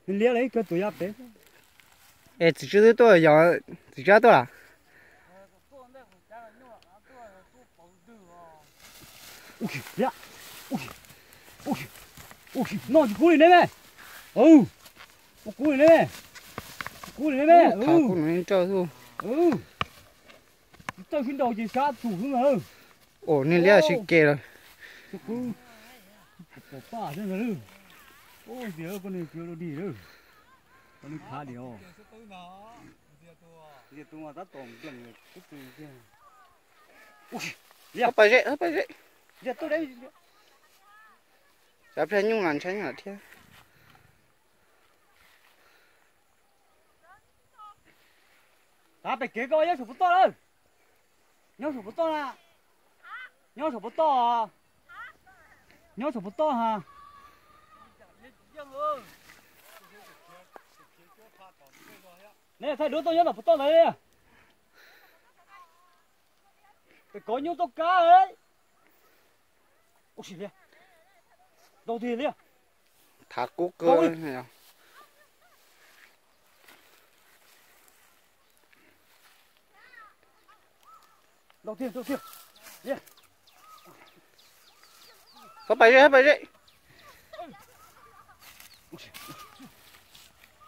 Nws liab li ib kawg tus ya pem. Es txiv tswb twb tuaj yog txiv tswb tuaj las. Ua si, ua si, ua si, no tsis kub li ne me. Ua kub li ne me. Kub li ne me. Thav kub no nrauj xwb. Tsis txawj sib nraus ces sab tsum xwb ntag. Ua niag liab sib ke lawm. Pom paj thiab ntag. Ua tias koj niag tsis ua dig lawm. Koj niag khav li os. Tab tom nplees kub tw tiag. Thov pais zem, thov pais zem. Xav pliag nyuj los ntshai nyuj lawm thiab. Tav pem kev koj nyob saum puv toj lawm. Nyob saum puv toj na. Nyob saum puv toj. Nyob saum puv toj ha. Ne thaij duab tuaj nyob tom puv toj ntawd. Pem kov nyuj toj kab. Ua si li. Nrau tiag li. Thav kub kawg. Nrau tiag, nrau tiag. Txhob pais zem, txhob pais zem.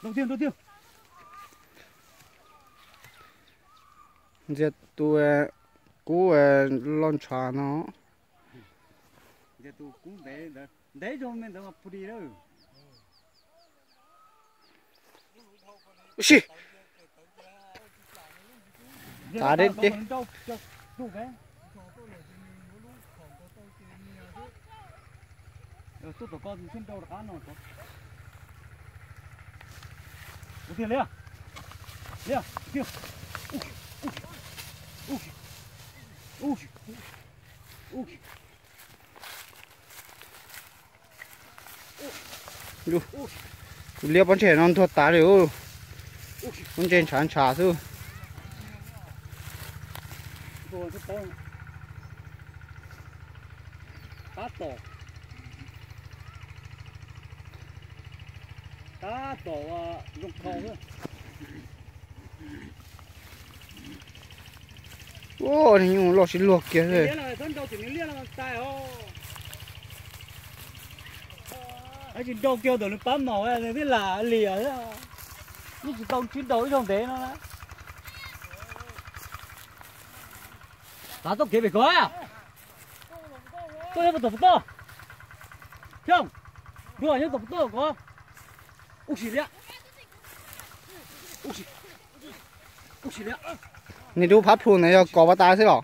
Nrau tiag, nrau tiag. Ntxias tus kub loj ntshav no. Ntxias tus kub ntev ntawd, ntev zog me ntawd mas pus dis lawm. Ua si. Tav deb deb. Tuaj tom ko thiaj nrau rov qab no. Ua tiag li, li tiag. Tus liab pob ntseg no ntuag tas li. Pob ntseg ntshav ntshav xwb. Tab tom, tab tom zoo kho xwb. Ua, niag nyuj loj sib luag kiag. Tsis nrau kiag ntawm nws pab maum nws twb lam liam. Yeej tsis tau sib nrau ib zaug ntev no na. Tav txoj kev pem ko. Tuaj nyob tom puv toj. Xyooj, nrua nyob tom puv toj ko. Ua si li. Ua si li. Niag dub phab plhu ntawd yog kos pas tas xwb los?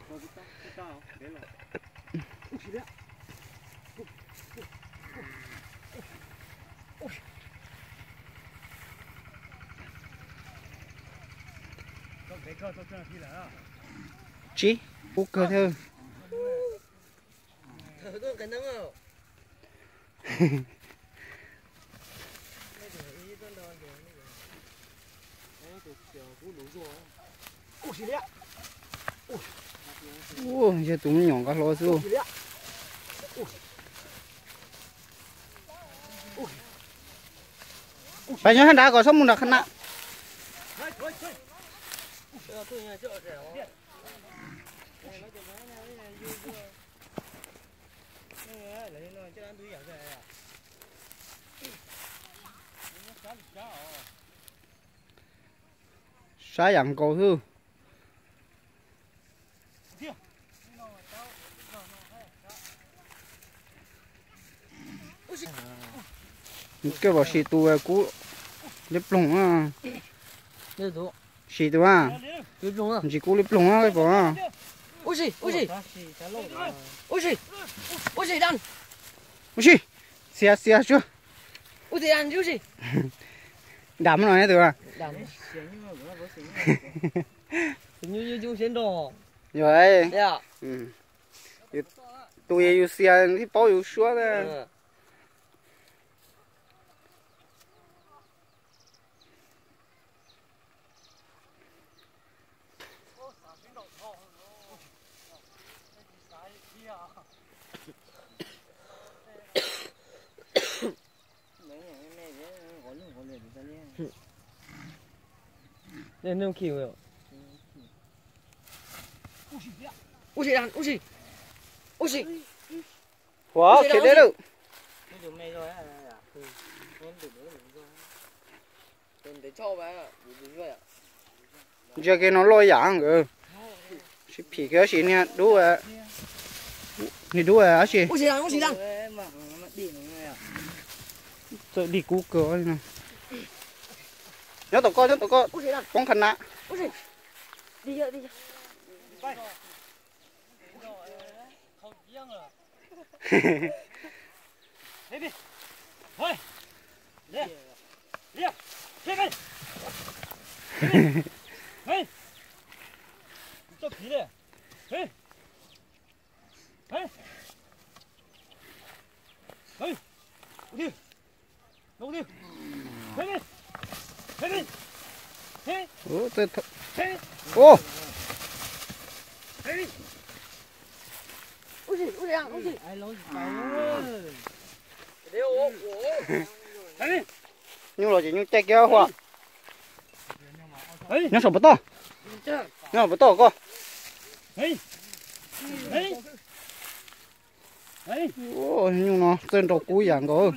Tsib, kub kawg thiab. Ua, yog tus me nyuam nqa hlo xwb. Pais nyob sab nrad kom txhob mus nram qhov na. Sab yam nkaus xwb. Koj los sim tus kub liab ploog na. Sim tus a. Ntsis kub liab ploog na, pom. Ua si, xiav xiav tsuag. Dam no tus. Yog, tus yus xiav thiaj paub yus suab na. Ua si, ua si, ua si. Ua khiav deb lawm. Ntsia kiag no loj yam nkawd. Sib phim kiag tab sis niag dub, niag dub tab sis txawj dig kub kawg. Nyob tom koj, nyob tom koj, poob qhov na. Ua, nyuj los ces nyuj caij kiag hua. Nyob saum puas toj, nyob saum puas toj koj. Nyuj no txawj nrau kub yam nkaus.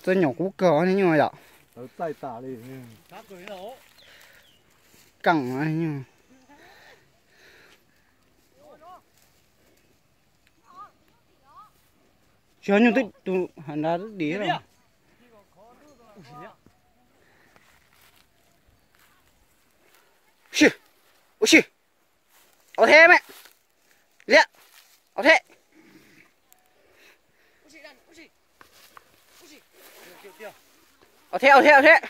Txawj nyom kub kawg niag nyuj yom. Keej nyuj. Tsis yog nyuj twb tus hauv nrad twb dim lawm. Ua si, ua si. Ua thiab me. Liab. Ua thiab. Ua thiab, ua thiab, ua thiab.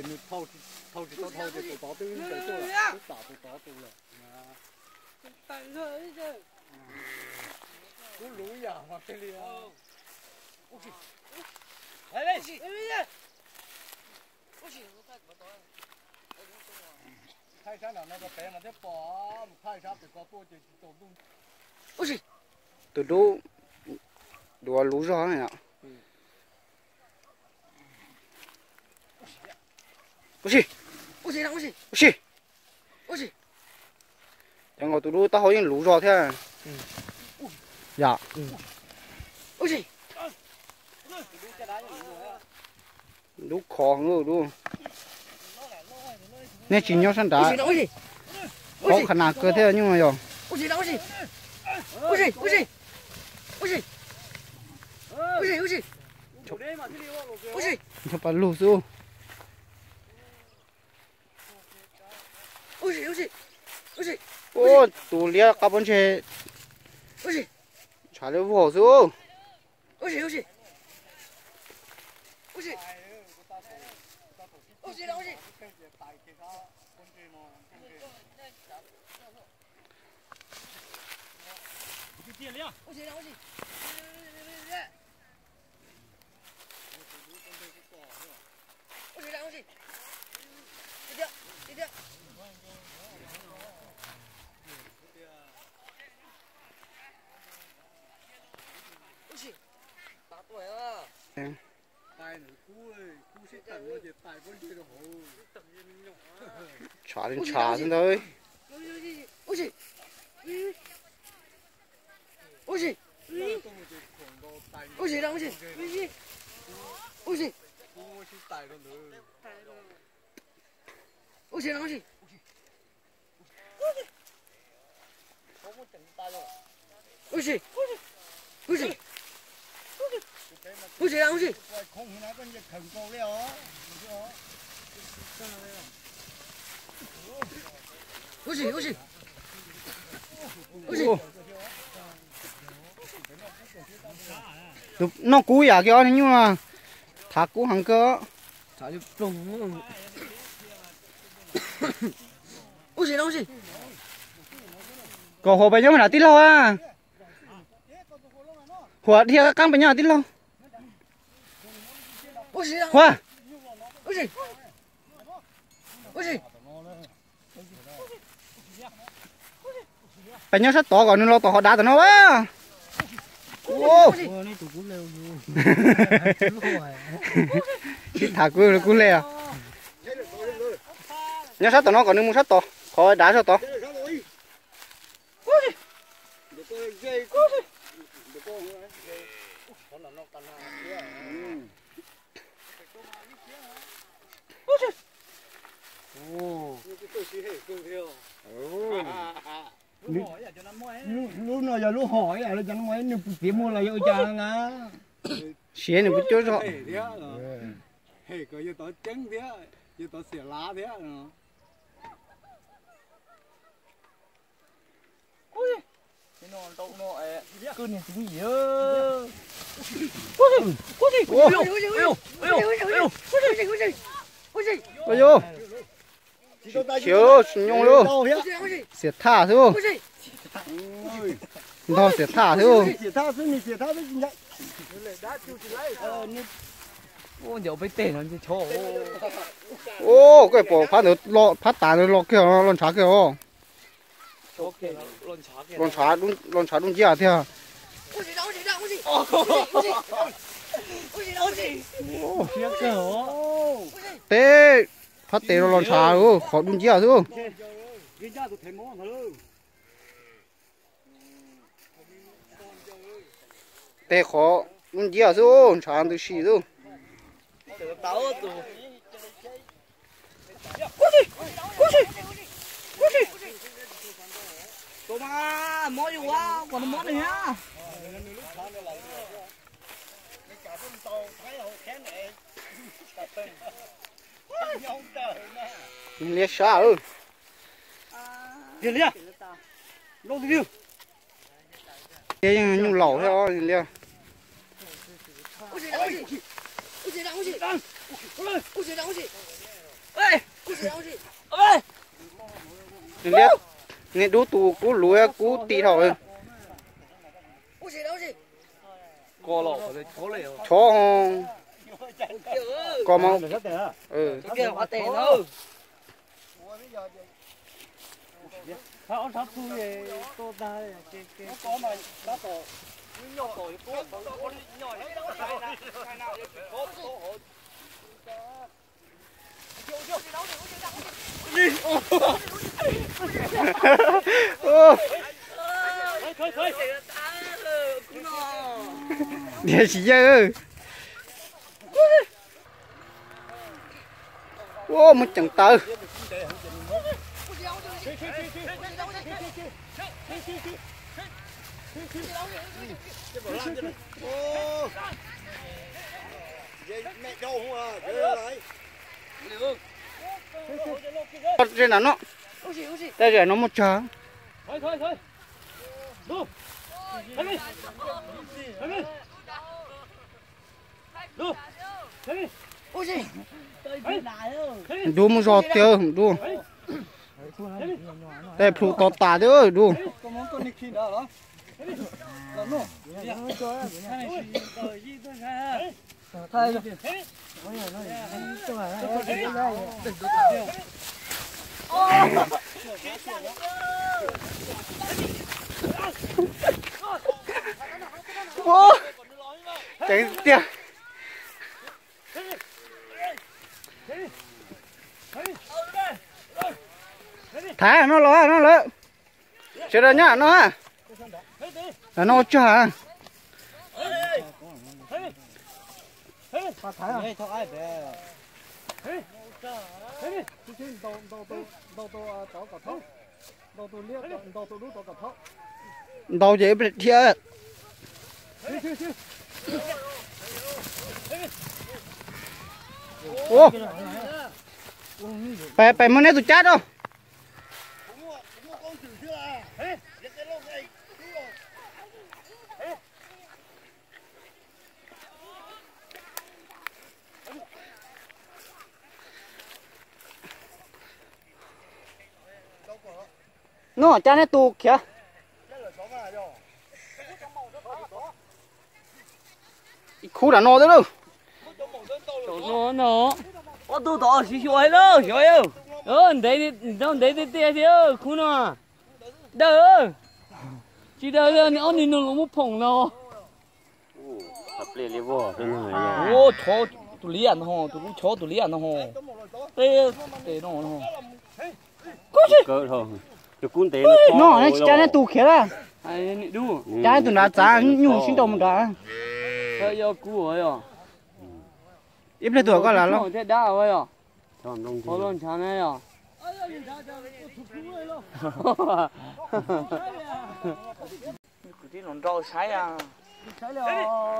Nws thau tsis tau thau ces tus tod twb ntes tuaj lawm, twb pam tus tod tus lawm. Kub luv yam mas thiaj li. Thaij sab nram no rau pem mas thiaj pom, mus thaij sab pem ko tuaj ces tsis tau ntuj. Tus dub duav luv zog na yom. Ua si, ua si, cov nkaus tus dub taub hau yeej luv zog thiab. Yom. Dub khov heev dub. Nej tsis nyob sab nrad, poob qhov nas kawg thiab nyuj yog. Ncho pa lug xwb. Ua, tus liab qab pob ntseg, ntshav liab vog xwb. Tshav li ntshav xwb ntag. Ua si, ua si, ua si, ua si, ua si, ua si, ua si. Noj kub yam kiag ob niag nyuj no, thav kub heev kawg. Kom huas pes nyob nram tij laug a. Huas dhia qab qab pes nyob tij laug. Huab, peb nyob sab tod kom nws los tom qhov dav tom no. Sib tham kuv kuv hle os. Nyob sab tom no kom nws mus sab tod, qhov dav sab tod. Lub no yog lub hom ib yam li cov no, nws puas txiav muag los yog ua cas na. Siav nws puas cuab zog. Hem kom yus tau ceeb thiab, yus tau xiam lav thiab. Khiav tsis nyooj li. Xiam thaj xwb. Ntog xiam thaj xwb. Ua, koj pom phab ntawd, phab tas ntawd los kiag, los ntshav kiag os. Los ntshav dub nciab tiag. Teb, phab tes los los ntshav, qhov dub nciab xwb. Tej qhov dub nciab xwb, ntshav ntws si xwb. Liab sab. Liab yeej nyuj laus thiab os liab. Liab, nej dub tus kub luv kub ti dhau. Chov, koj mas. Diav tsis yeej. Ua, muaj ceem tawv. Ze nram no, tej zaum no muaj tsawg. Dub muaj zog tiag dub. Tej plhu to tas thiab dub. Ceev tiag. Thaiv no los no lawm. Sawv daws nyob no. Lam no ua tsag. Ntau ces dhia. Pais, pais muab neb tus cab rau. No cab neb tus khiav. Ib khub nram no xwb lauj. No. Ob tug tod siv xyuas lawm xyov. Ntev, ntev tiag tiag thiab khub no. Dawb. Tsis dawb li, ob niag no los muab phoom los. Tus liab no, tus lub chob tus liab no ho. Tes no. Tus kub ntev no tsis cab neb tus khiav lawm. Cab tus nrad txav nyuj sib nrau mus nrad. Ib pliag tus koj las los.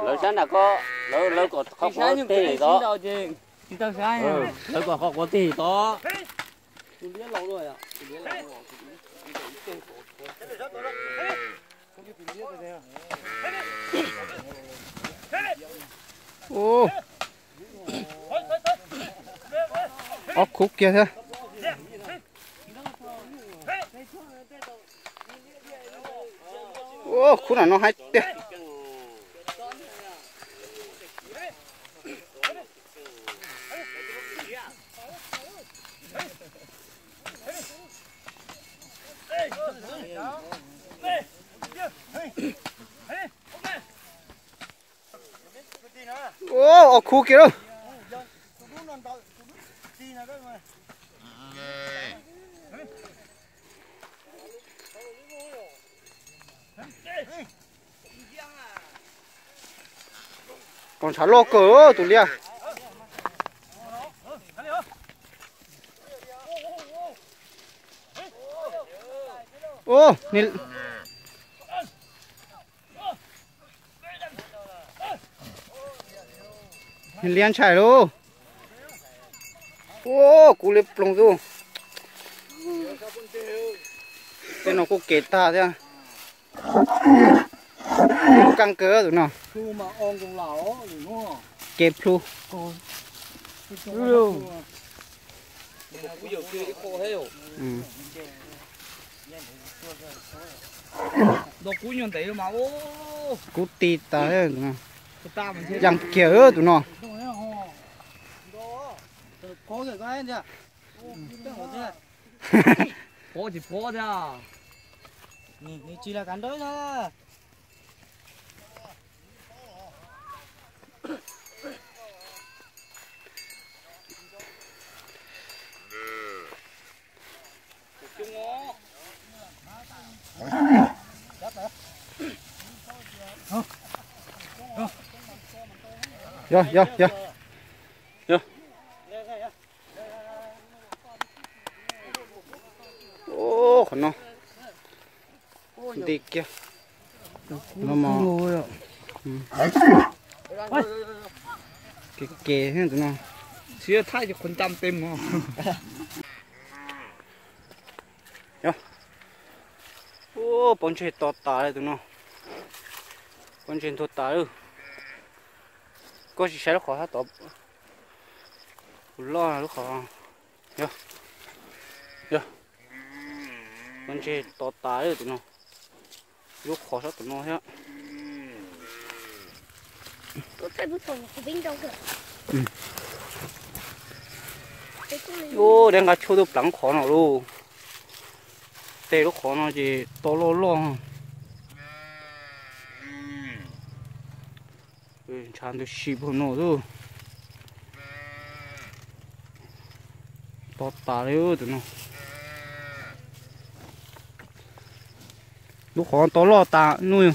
Lawv sab nram ko, lawv kom qhov quav teg tod. Lawv kom qhov quav teg tod. Ob khub kiag thiab. Khub no no haib tiag. Ob khub kiag lawm. Pom ntshav loj kawg tus liab. Liab ntshai lauj. Ua kuv liab ploog xwb. Tej no kuj kev tag thiab. Keej kawg tus no. Kev plhu. Kub ti tas, yeej kiag tus no. Pob tsis pob thiab. Yog, yog, yog. Qhov no nti kiag. Ke ke tus no. Pob ntseg to tas li tus no. Pob ntseg ntuag tas lawm. Koj tsis saib lub qhov sab tod. Kuv loj lub qhov. Yog, yog. Pob ntseg to tas lawm tus no. Lub qhov sab tus no thiab. Ub, dej nqa tshuaj tuaj pleev qhov no lauj. Tej lub qhov no ces to loj loj. Ntshav ntws si puag no xwb. To tas li tus no. Lub qhov to loj tas nuj.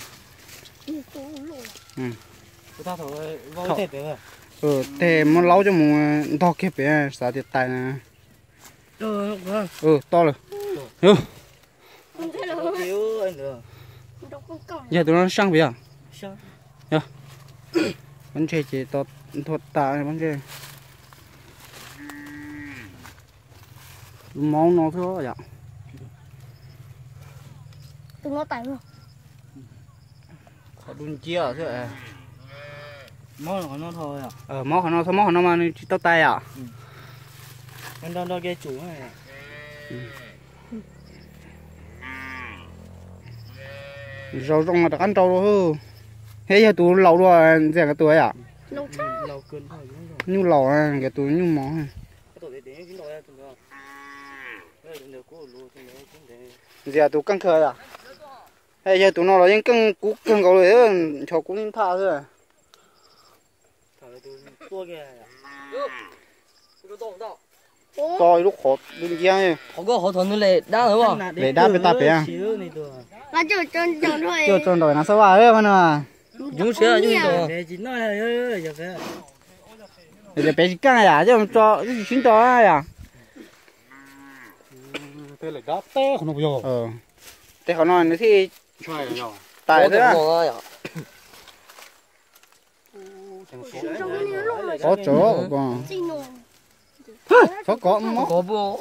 Tej muab laub coj mus ntog kiag pem xav tias tais na. To lawm. Yog tus no sab pem yog? Yog. Pob ntseg ces to ntuag tas pob ntseg. Lub mob no xwb yom. Qhov dub nciab xwb. Mob qhov no, mob qhov no mas nws tsis tau tais yom. Zau zoo rov qab nrau dua. Thiab yog tus laus dua ntxias nkawd tus yom. Nyuj laus, nkawd tus nyuj mos. Ntxias tus keej kawg yom. Yawg tus no los yeej keej kub kawg nkaus li, nchos kub ib thaj xwb. To ib lub qhov dub nciab. Lem dab pem tag pem. Cuaj tso nraum na xab vaj no. Ces pem tsis keej yam, coj tso tsis sib nto yam. Tej qhov no nws thiaj tais xwb. Qhov tso, txhob kov mov.